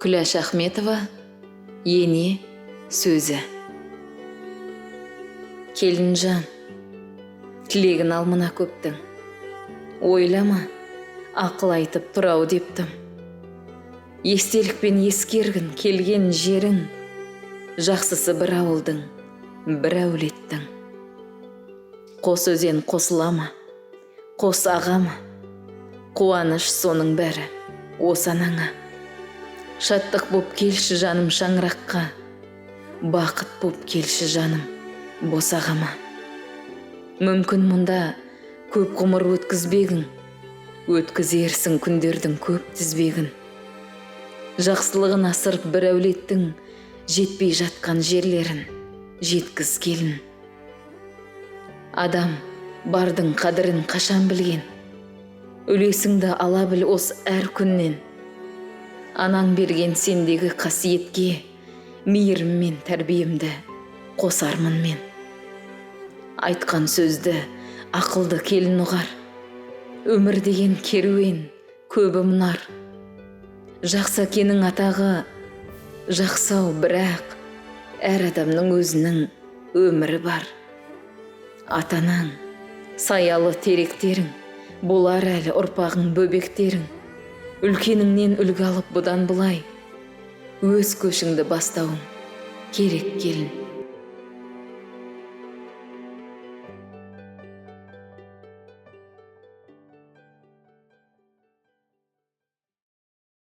Күләш Ахметова, «Ене сөзі». Келінжан, тілегін ал мына көптің. Ойлама, ақыл айтып тұрау дептім. Естелікпен ескергін келген жерің, жақсысы бір ауылдың, бір әулеттің. Қос өзен қосыла ма, қос аға ма, қуаныш соның бәрі осы анаңа. Шаттық боп келші, жаным, шаңыраққа, бақыт боп келші, жаным, босағама. Мүмкін, мұнда көп ғұмыр өткізбегің, өткізерсің күндердің көп тізбегін. Жақсылығын асырып бір әулеттің, жетпей жатқан жерлерін жеткіз, келін. Адам бардың қадірін қашан білген? Үлесіңді ала біл осы әр күннен. Анаң берген сендегі қасиетке мейірім мен тәрбиемді қосармын мен. Айтқан сөзді ақылды келін ұғар. Өмір деген керуен, көбі мұнар. Жақсы әкенің атағы жақсы ау, бірақ әр адамның өзінің өмірі бар. Ата анаң саялы теректерің болар, әлі ұрпағың, бөбектерің. Үлкеніңнен үлгі алып, бұдан былай өз көшіңді бастауың керек, келін.